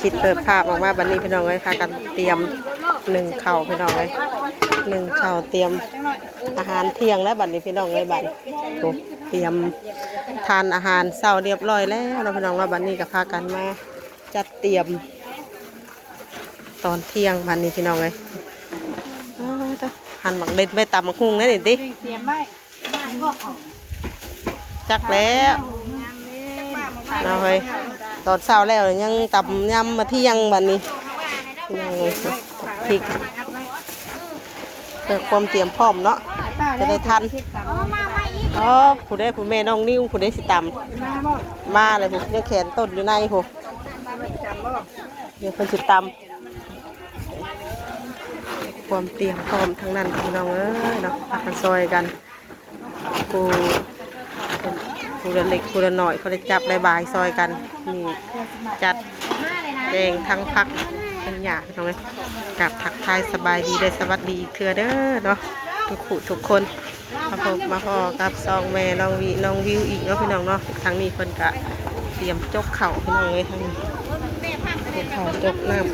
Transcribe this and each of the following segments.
ຄລິບເປີດພາບອອກມາບັດນີ້ພີ່ນ້ອງເອີຍ ພາກັນຕຽມໜຶ້ງເຂົ້າພີ່ນ້ອງເອີຍ ໜຶ້ງເຂົ້າຕຽມອາຫານທ່ຽງແລ້ວບັດນີ້ພີ່ນ້ອງເອີຍ ບັດນີ້ ໂອ້ ຕຽມທານອາຫານເຊົ້າຮຽບຮ້ອຍແລ້ວເນາະພີ່ນ້ອງເນາະ ບັດນີ້ກໍພາກັນມາຈັດຕຽມຕອນທ່ຽງບັດນີ້ພີ່ນ້ອງເອີຍ ອ້າ ຕະ ຫັ້ນໝາກເດັດໄວ້ຕຳໝາກຫຸ່ງແລ້ວນີ້ຕິ ຕຽມໄວ້ ຈັກແລ້ວເນາະເຮີ້ຍ ຕອນເຊົ້າແລ້ວຍັງຕຳຍຳມາທ່ຽງບັດນີ້ ພີ່ນ້ອງເອີຍ ພິກ ເພື່ອຄວາມຕຽມພ້ອມເນາະ ຈະໄດ້ທັນ ອໍ ຜູ້ໃດ ຜູ້ແມ່ນ້ອງນິວ ຜູ້ໃດຊິຕຳ ມາແລ້ວ ຜູ້ຍັງແຂນຕົ້ນຢູ່ໃນພຸ້ນ ດຽວເພິ່ນຊິຕຳ ຄວາມຕຽມພ້ອມທັງນັ້ນພີ່ນ້ອງເອີຍເນາະ ພາກັນຊ່ອຍກັນ ຜູ້ ຜູ້ລະເລັກຜູ້ລະນ້ອຍ ຜູ້ລະຈັບລະບາຍຊ່ອຍກັນ ນີ້ຈັດແກງທັງຜັກທັງຫຍ້າພີ່ນ້ອງເອີຍ ກາບທັກທາຍສະບາຍດີ ແລະ ສະຫວັດດີອີກເທື່ອເດີເນາະ ທຸກຜູ້ທຸກຄົນ ມາພົບມາພໍ້ກັບຊ່ອງແມ່ນ້ອງວິ ນ້ອງວິວອີກເນາະພີ່ນ້ອງເນາະ ທາງນີ້ເພິ່ນກະຕຽມຈົກເຂົ້າພີ່ນ້ອງເອີຍ ທາງນີ້ ຈົກເຂົ້າຈົກນ້ຳ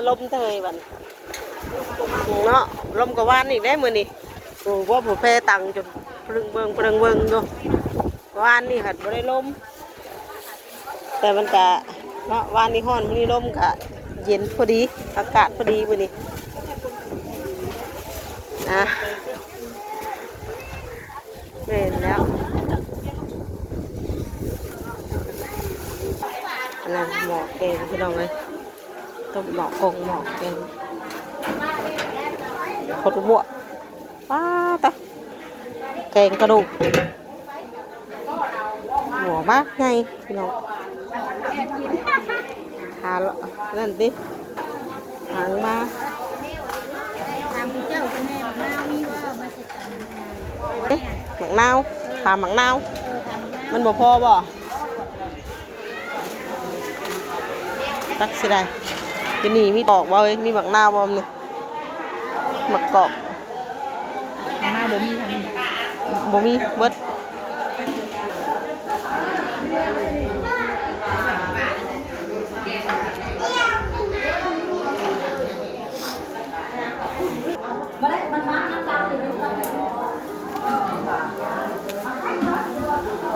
ລົມເທີຍບັດ ເນາະ ລົມກະຫວານອີກເດ້ມື້ນີ້ ໂອ້ ຜູ້ແພຕັງຈົນປຶງເບິ່ງປຶງເບິ່ງຢູ່ ວານນີ້ພັດບໍ່ໄດ້ລົມ ແຕ່ມັນກະເນາະ ວານນີ້ຮ້ອນ ມື້ນີ້ລົມກະເຢັນພໍດີ ອາກາດພໍດີມື້ນີ້ ອາ ແມ່ນແລ້ວ ອັນນັ້ນໝໍ້ແກງພີ່ນ້ອງເອີຍ ຕົ້ມໝໍ້ກົງໝໍ້ແກງ ຄົດບົວ ປາດຕະ ແກງກະດູກ ຫົວບັກໃຫຍ່ພີ່ນ້ອງ ຫາ ນັ້ນຕິ ຫາມາ ເອະ ໝາກນາວ ຖາມໝາກນາວ ມັນບໍ່ພໍບໍ່? ຈັກຊິໄດ້ ຢູ່ນີ້ມີກອກບໍ່ເອີຍ ມີໝາກນາວບໍ່ນີ້ ໝາກກອກ ໝາກນາວບໍ່ມີ ບໍ່ມີເບິດ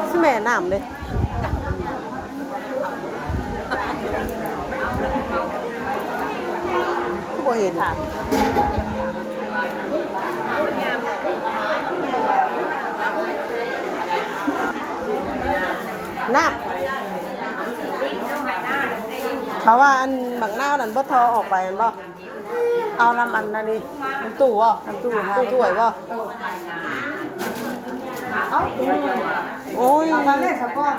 ຊິແມ່ນ້ຳເດ້ ຄືບໍ່ເຫັນ ນ້ຳ ເຂົາວ່າອັນໝາກນາວນັ້ນບໍ່ທໍ່ອອກໄປແມ່ນບໍ່? ເອົານຳອັນນັ້ນນີ້ ນຳຕູ້ບໍ່? ນຳຕູ້ຫາຕູ້ຖ້ວຍບໍ່? ເອົາ ໂອ້ຍ ເອົາມາແມ່ສະກ່ອນ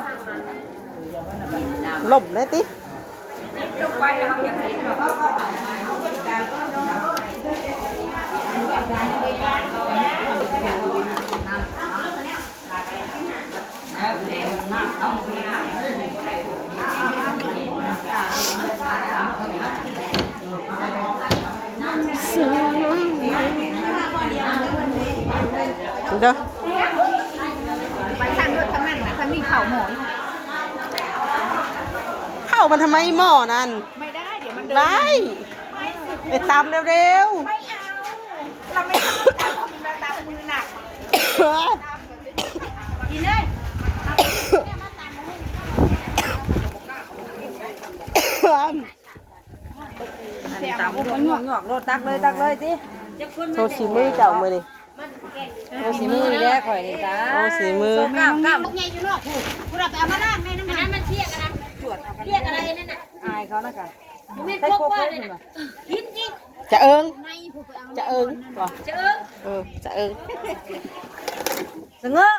ລົ້ມແລ້ວຕິ? ເດີ ໄປທາງລົດທາງນັ້ນນະ ທາງນີ້ເຂົ້າໝໍ້ຢູ່ ເຂົ້າມັນທຳໄມໝໍ້ນັ້ນ? ໄມ່ໄດ້ ດຽວມັນເດີນ ໄດ້ ໄປຕຳເລັວໆ ໄມ່ເອົາ ລະໄມ່ຕຳ ຕຳມືໜັກ ກິນເລີຍ ຕຳໝາກຫຍ້ວງໆ ໂລດ ຕັກເລີຍ ຕັກເລີຍຕິ ໂຊສີມືເຈົ້າມື້ນີ້ ໂອ້ ສີມືນີ້ແຫຼະຂ້ອຍນີ້ຕາຍ ໂອ້ ສີມື ໂຊກ້າມໆ ໃຫຍ່ຢູ່ນອກພຸ້ນ ພຸ້ນເອົາໄປເອົາມາລ້າງໃນນ້ຳມັນ ອັນນັ້ນມັນພຽກອັນນັ້ນ ພຽກອະໄລນັ້ນນະ ອາຍເຂົານະກະ ບໍ່ແມ່ນຄົກວ່ານັ້ນນະ ຫີນຈິ ຈະເອີງ ໃນພຸ້ນໄປເອົາ ຈະເອີງ ໃນ ບໍ່ ຈະເອີງ ເອີ ຈະເອີງ ສະເຫງີ້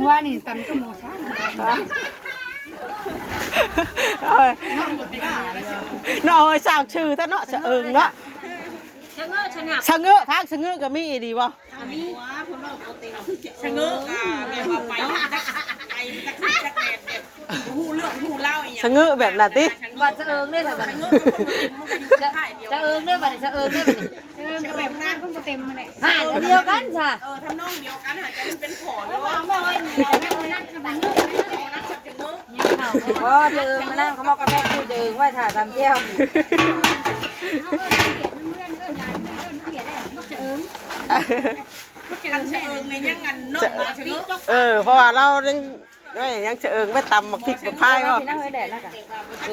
ວ່ານີ້ຕັນກໍໝໍ້ຊ້າງ ເອີຍ ເນາະ ເອີຍ ສ້າງຊື່ແທ້ເນາະ ສະເອີງເນາະ ສະເຫງີ້ ສ ສະເງີ້ ທາງສະເງີ້ກໍມີອີ່ຫຼີບໍ່? ສະເງີ້ກໍແບບວ່າໄປຈັກຊິຈັກແບບ ແບບບໍ່ຮູ້ເລື່ອງຮູ້ລາວອີ່ຫຍັງ ສະເງີ້ແບບນັ້ນຕິ? ບັດສະເອີງເດ້ ສະເງີ້ ສະເອີງເດ້ ບັດນີ້ສະເອີງເດ້ ບັດນີ້ ເອີ ແບບງານເພິ່ນບໍ່ເຕັມຫັ້ນແຫຼະ ຫາດດຽວກັນຊະ ເອີ ທຳນອງດຽວກັນ ຫາກະມັນເປັນຂໍເນາະ ບໍ່ ເຈີມານັ່ງເຂົາມາກາແຟ ເຈີໄວ້ຖ້າຕຳແຈ່ວ ຄັນສະເອີງນີ້ຍັງອັນນອກມາເທື່ອ ເອີ ເພາະວ່າລາວຍັງ ເອີ ຍັງສະເອີງໄປຕຳໝາກພິກໝາກພາຍບໍ່?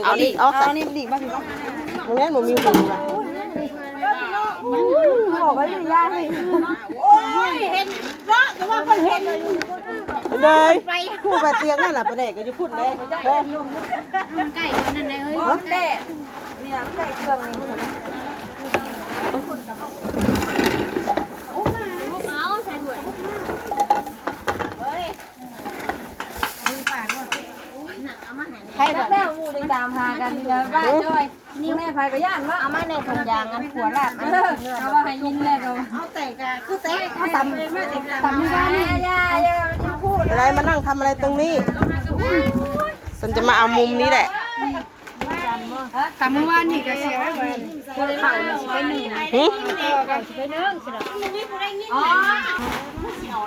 ເອົານີ້ ເອົາ ເອົານີ້ດີບໍ່? ບໍ່ແມ່ນ ບໍ່ມີຫູນະ ອອກໄວ້ຢູ່ ຢາໃຫ້ ໂອ້ຍ ເຫັນເນາະ ແຕ່ວ່າເພິ່ນເຫັນ ເດີ ຜູ້ບາດຕຽງນັ້ນນະ ປາແດກກໍຢູ່ພຸ້ນເດ້ ມັນໃກ້ກວ່ານັ້ນໄດ໋ເຮີ້ຍ ແຕ່ ໃຜແລ້ວໝູ່ໄດ້ຕາມຫາກັນເດີ ບ້າຈ້ອຍ ນີ້ແມ່ໃຜກໍຢ້ານເນາະ ເອົາມາແດ່ ຖົງຢາງອັນຂົວລາບ ເອີ ເຂົາວ່າໃຫ້ຍິນແລ້ວກໍ ເອົາແຕ່ກະຄືແຕ່ ເອົາຕຳ ຕຳຢູ່ບ້ານນີ້ ຢ່າ ຢ່າ ຢ່າ ຢ່າ ຢ່າ ໄດ້ມານັ່ງທຳອະໄລຕົງນີ້ ສັນຈະມາເອົາມຸມນີ້ແຫຼະ. ກະມື້ວານນີ້ກະເສຍໄວ້ ບໍ່ໄດ້ເຂົ້າ ຊິໄປໜຶ້ງ ຫື? ເຂົ້າຊິໄປໜຶ້ງຊິດອກ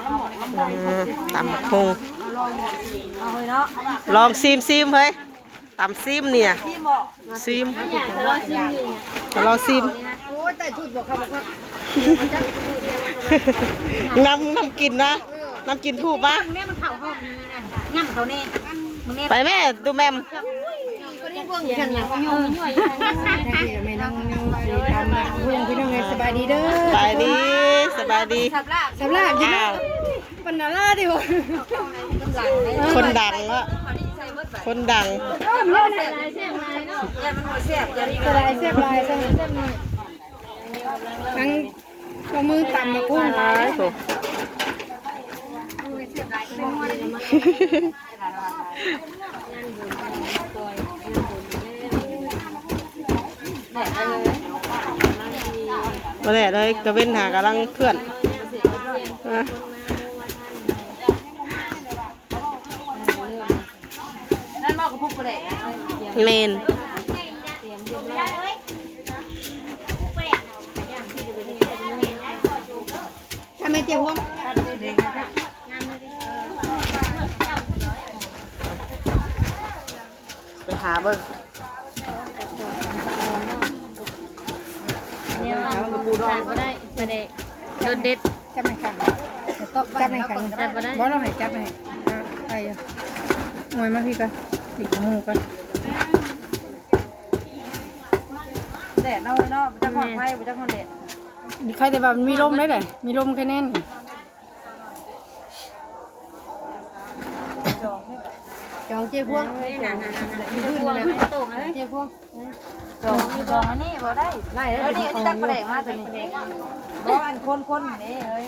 ອໍ ອືມ ຕຳບັກຫຸ່ງ ເອົາເລີຍເນາະ ລອງຊີມໆ ເຮີ້ຍ ຕຳຊີມນີ້ ຊີມບໍ່? ຊີມ ລອງຊີມ ໂອ້ຍ ແຕ່ຖືກບໍ່ ເຂົ້າບໍ່ເຂົ້າ ນຳ ນຳກິນນະ ນຳກິນທູບມາ ແມ່ມັນເຂົ້າຫ້ອງນີ້ນະ ຍຳເຂົ້າແນ່ ໄປແມ່ ຕູ້ແມ່ມ ແມ່ນ້ອງ ນ້ອງ ພີ່ນ້ອງເອີຍ ສະບາຍດີເດີ ສະບາຍດີ ສະບາຍດີ ສຳລາບ ສຳລາບຢູ່ເນາະ ເອີ ເປັນດາລາຕິບໍ່ ຄົນດັງເນາະ ຄົນດັງ ສະບາຍ ແຊບຫຼາຍ ແຊບຫຼາຍ ນາງ ເອົາມືຕຳໝາກຫຸ່ງ ບໍ່ແດດເລີຍ ຕາເວັນຫາກຳລັງເຄື່ອນ ແມ່ນ ທຳໄມເຈັບຫົວ ໄປຫາເບິ່ງ ແນວນັ້ນຂາດບໍ່ໄດ້ ປາແດກ ລົດເດັດ ຈັບໃຫ້ຂ້າງ ຈັບໃຫ້ຂ້າງ ຈັບບໍ່ໄດ້ ບໍ່ ລອງໃຫ້ຈັບໃຫ້ ໄປຢູ່ ໂອ້ຍ ມາພີ້ກ່ອນ ປີກໝູກ່ອນ ແດດເນາະ ເນາະ ບໍ່ຈັກຮ້ອນໄຟ ບໍ່ຈັກຮ້ອນແດດ ໃຄແຕ່ວ່າມັນມີລົມໄດ໋ ມີລົມແຄ່ແນ່ນ ຈອງເຈ້ພວງ ເຈ້ພວງ ຈອງ ຈອງອັນນີ້ບໍ່ໄດ້ ໄດ້ເດີ ນີ້ຕັກປາແດກມາຕົວນີ້ ບໍ່ ອັນຄົນໆ ນີ້ເອີຍ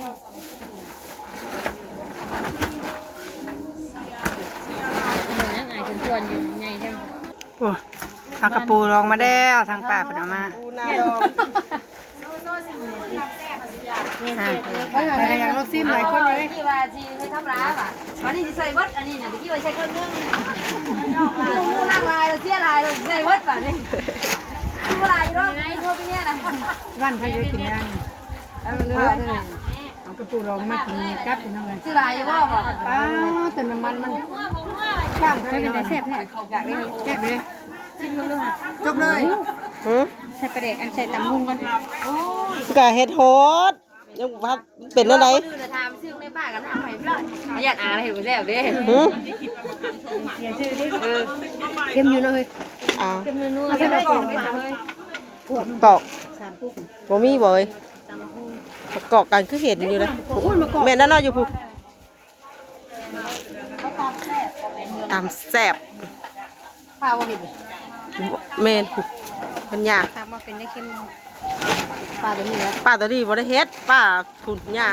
ຍັງອາຍສົມຄວນຢູ່ ໃຫຍ່ແທ້ ໂອ້ ເອົາກະປູດອງມາແລ້ວ ທາງປ້າເພິ່ນເອົາມາ ປູນາດອງ ອ່າ ໄປ ໄປ ລອງຊີມຫຼາຍຄົນເລີຍ ທີ່ວ່າທີ່ເຮັດທຳລາຍວ່າ ບາດນີ້ຊິໃສ່ເບິດ ອັນນີ້ນະ ຕະກີ້ວ່າໃສ່ເຄິ່ງໜຶ່ງ ໝູ່ນັ່ງຫຼາຍ ເສຍຫຼາຍ ໃສ່ເບິດບາດນີ້ ຄືຫຼາຍຢູ່ເນາະ ເປັນຜົວເປັນເມຍນະ ບ້ານໃຜໄດ້ກິນແລ້ວນີ້ ເອົາເລີຍ ເອົາກະປູດອງມາກິນກັບພີ່ນ້ອງເອີຍ ຊິຫຼາຍຢູ່ບໍ່ ປ້າ ແຕ່ນ້ຳມັນມັນ ແຊບແທ້ ແຊບເດ້ ຈົບເລີຍ ຫື? ໃສ່ປາແດກ ອັນໃສ່ຕຳຫຸ່ງກ່ອນ ກະເຮັດໂຫດ ຍັງວ່າເປັນແນວໃດ ຄືລະຖາມຊື່ແມ່ປ້າກັນ ຖາມໃຜເລີຍ ຢ້ານອາເຮັດບໍ່ແຊບເດ້ ຫື? ເອີ ເຄັມຢູ່ເນາະເຮີ້ຍ ອ້າວ ເຄັມນົວໆ ເອົາໃສ່ປະກອບໄປຫາເຮີ້ຍ ປະກອບ ບໍ່ມີບໍ່ເອີຍ ປະກອບກັນຄືເຫັນຢູ່ເດ້ ໂອ້ຍ ມະກອກ ແມ່ນແລ້ວເນາະ ຢູ່ພຸ້ນ ຕຳແຊບ ປ້າບໍ່ເຫັນ ແມ່ນ ເພິ່ນຍ່າງ ຕຳບໍ່ເປັນໄດ້ເຄັມ ປ້າຕົວນີ້ ປ້າຕົວນີ້ບໍ່ໄດ້ເຮັດ ປ້າພຸ້ນຍ່າ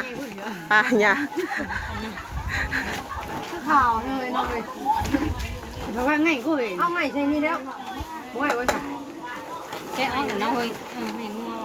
ປ້າຍ່າ ຄືຂາວເລີຍເນາະເວີຍ ເພາະວ່າໄງກໍເອີຍ ເອົາໄງໃສ່ນີ້ແລ້ວ ບໍ່ໄຫວວ່າຊັ້ນ ແກະອອກແລ້ວເນາະເຮີ້ຍ ເອີ ໃຫ້ງົວ.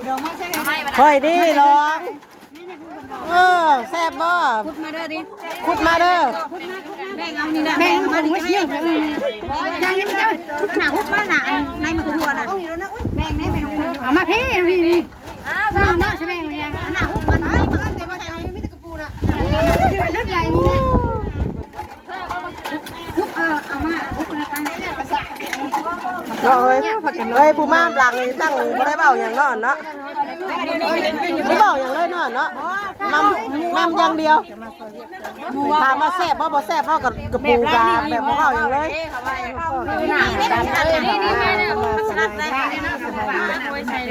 ຂ້ອຍນີ້ລອງ. ເອີ ແຊບບໍ່? ຂຸດມາເດີ ຂຸດມາເດີ. ແບ່ງເອົານີ້ນະ ແບ່ງເອົາມານີ້ນະ ຢ່າງນີ້ມັນຈະໜ້າຮຸກມາໜ້າ ໃນມັນຄືຫົວນະ ແບ່ງແດ່ ແບ່ງ ເອົາມາພີ້ ພີ້ ພີ້ ເອົາມາເນາະ ຊິແບ່ງຫຍັງ ໜ້າຮຸກມັນ ເນາະເຮີຍ ເຮີຍ ຜູ້ມາຫຼັງນີ້ຕັ້ງບໍ່ໄດ້ເວົ້າຫຍັງເນາະ ເນາະ ບໍ່ເວົ້າຫຍັງເລີຍເນາະ ເນາະ ນຳ ນຳຢ່າງດຽວ. ຖາມວ່າແຊບບໍ່ ບໍ່ແຊບ ເຮົາກໍ ກະປູກະແບບບໍ່ເວົ້າຫຍັງເລີຍ.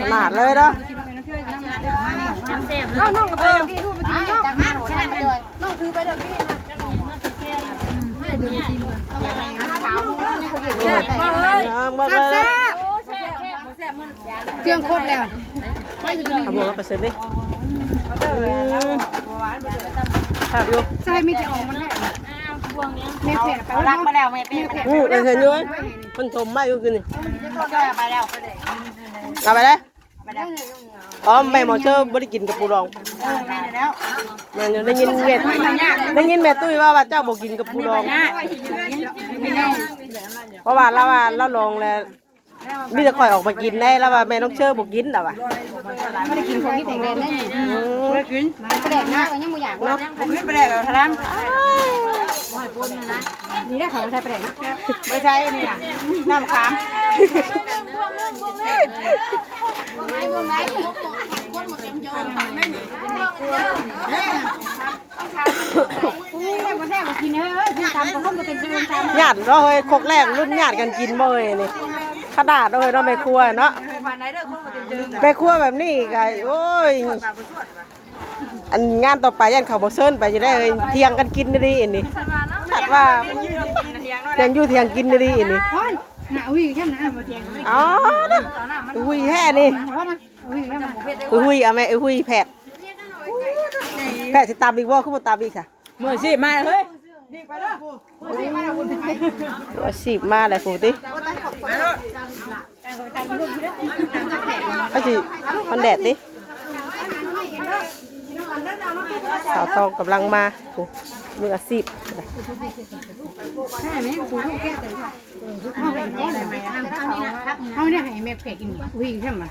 ຂະໜາດເລີຍເນາະ. ເອົານ້ອງກໍໄປເອົາທີ່ ນ້ອງຖືໄປເດີພີ່. ແຊບໆ ເຄື່ອງຄົບແລ້ວ ເອົາບ່ວງເອົາໄປເສີບເດ້. ອືມ ຄັກຢູ່ ໃສ່ມີແຕ່ອອກມັນແຫຼະ ແມ່ແພດໄປ ລັກມາແລ້ວ ແມ່ແພດ ອືມ ເອີ ເຫັນຢູ່ ເພິ່ນຖົມໄວ້ຢູ່ຄືນີ້ ເອົາໄປແລ້ວ ເອົາໄປເລີຍ. ອໍ ແມ່ໝໍເຊີບໍ່ໄດ້ກິນກັບປູດອງ. ເອີ ແມ່ນແລ້ວ ແມ່ນຢູ່ ໄດ້ຍິນແມ່ ໄດ້ຍິນແມ່ຕຸ້ຍເວົ້າວ່າເຈົ້າບໍ່ກິນກັບປູດອງ ເພາະວ່າລາວວ່າລາວລອງແລ້ວ ມີແຕ່ຂ້ອຍອອກມາກິນໄດ໋ ລາວວ່າແມ່ນ້ອງເຊີບໍ່ກິນ ລາວວ່າ. ບໍ່ໄດ້ກິນຂອງທີ່ແຂງແດງເດ້. ອືມ ບໍ່ໄດ້ກິນ ປາແດກນະ ກໍຍັງບໍ່ຢາກເນາະ ບໍ່ກິນປາແດກ ທະລາມ ນີ້ໄດ້ຂອງໃສ່ປາແດກນະ ບໍ່ໃສ່ນີ້ນະ ນ້ຳຂາມ. ຍາດເນາະເຮີຍ ຄົກແລກລຸ້ນຍາດກັນກິນບໍ່ເຮີຍນີ້ ຂະໜາດເນາະເຮີຍເນາະ ແມ່ຄົວເນາະ ແມ່ຄົວແບບນີ້ກະ ໂອ້ຍ ອັນງານຕໍ່ໄປຢ້ານເຂົາບໍ່ເຊີນໄປຈະໄດ້ເຮີຍ ຖຽງກັນກິນອີ່ຫຼີອັນນີ້ ຄັດວ່າຖຽງຢູ່ຖຽງກິນອີ່ຫຼີອັນນີ້. ໂອ້ຍ ຫາອຸ້ຍແທ້ນະ ບໍ່ຖຽງ ອໍ ອຸ້ຍແທ້ນີ້ ອຸ້ຍແທ້ນະ ອຸ້ຍ ເອົາແມ່ ອຸ້ຍແພດ ແພດຊິຕຳອີກບໍ່ ຄືບໍ່ຕຳອີກຊະ? ມືອາຊີບມາເຮີຍ ມືອາຊີບມາແລ້ວພຸ້ນຕິ ເຂົາຊິ ມັນແດດຕິ ສາວຕອງກຳລັງມາ ໂອ້ ມືອາຊີບ ເຮົາໄດ້ໃຫ້ແມ່ແພດກິນ ອຸ້ຍ ແທ້ມາ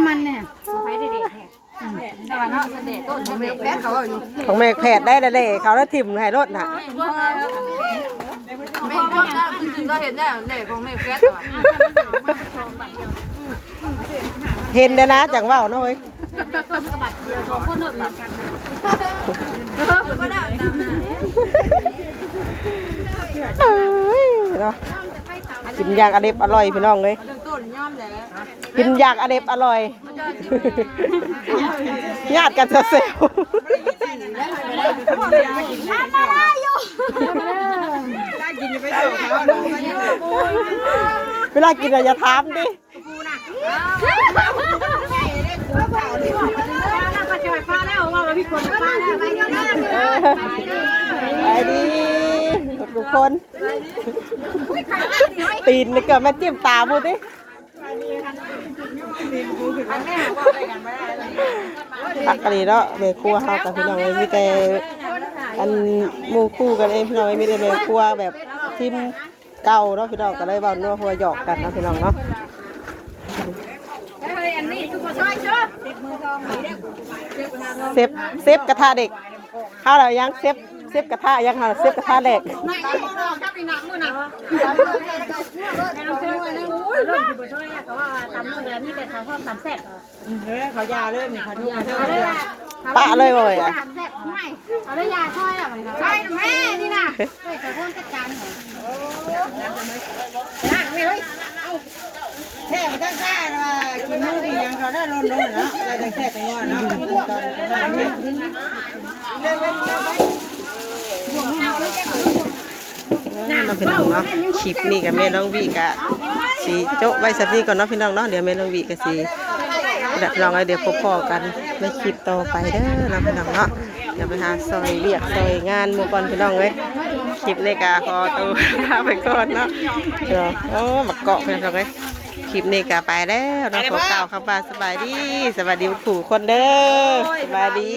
ມັນແນ່ ຂອງແມ່ແພດໄດ້ແລ້ວເດ້ ເຂົາລະຖິ້ມໃຫ້ໂລດນະ ແມ່ນຄວາມງາມຄືຊິເຫັນໄດ້ແຫຼະ ຂອງແມ່ແພດ ເຫັນແລ້ວນະ ຈັ່ງເວົ້າເນາະເອີຍ ເອີຍ ເນາະ ກິນຢ່າງອະເດັດອະລ່ອຍ ພີ່ນ້ອງເອີຍ ກິນຢ່າງອະເດັດອະລ່ອຍ ຍາດກັນເຊວໆ ເວລາກິນນະຢ່າຖາມຕິ ໄປດີທຸກຄົນ ຕີນນີ້ເກືອບແມ່ນຈິ້ມຕາພຸ້ນຕິ. ຄັກອີ່ຫຼີເນາະ ແມ່ຄົວເຮົາກະພີ່ນ້ອງເອີຍ ມີແຕ່ອັນໝູ່ຄູ່ກັນເອງພີ່ນ້ອງເອີຍ ມີແຕ່ແມ່ຄົວແບບທີມເກົ່າເນາະພີ່ນ້ອງ ກະເລີຍເວົ້ານົວຫົວຫຍອກກັນເນາະພີ່ນ້ອງເນາະ. ເຊັບ ເຊັບກະທະເດັກ ເຮົາລະຍັງເຊັບ ເຊັບກະທະຍັງ ເຮົາລະເຊັບກະທະແຫຼກ ເອີ ເຂົາຢ່າເລີຍນີ້ ເຂົາທຸກ ປະເລີຍເວີຍ ເອົາເລີຍ ຢ່າຊ່ອຍລະ ຊ່ອຍແມ່ນີ້ນະ ຊ່ອຍເຂົາຈັດການ ລ້າງແມ່ເອີຍ. ແທ້ບໍ່ທັນຊາວ່າກິນມື້ກິນຫຍັງເຂົາໄດ້ລົດລົງເນາະ ໄດ້ແທ້ແຕ່ງອນເນາະ. ເອີ ເນາະພີ່ນ້ອງເນາະ ຄລິບນີ້ກະແມ່ນ້ອງວິກະຊິໂຈະໄວ້ສ່ຳນີ້ກ່ອນເນາະພີ່ນ້ອງເນາະ ດຽວແມ່ນ້ອງວິກະຊິ ພີ່ນ້ອງເອີຍ ດຽວພົບພໍ້ກັນໃນຄລິບຕໍ່ໄປເດີເນາະພີ່ນ້ອງເນາະ. ດຽວໄປຫາຊ່ອຍວຽກຊ່ອຍງານໝູ່ກ່ອນພີ່ນ້ອງເອີຍ ຄລິບນີ້ກະຂໍໂຕລາໄປກ່ອນເນາະ. ໂອ້ ໝາກເກາະພີ່ນ້ອງເອີຍ. ຄລິບນີ້ກໍໄປແລ້ວເນາະ ຂໍກ່າວຄຳວ່າສະບາຍດີ ສະບາຍດີທຸກຄົນເດີ ສະບາຍດີ.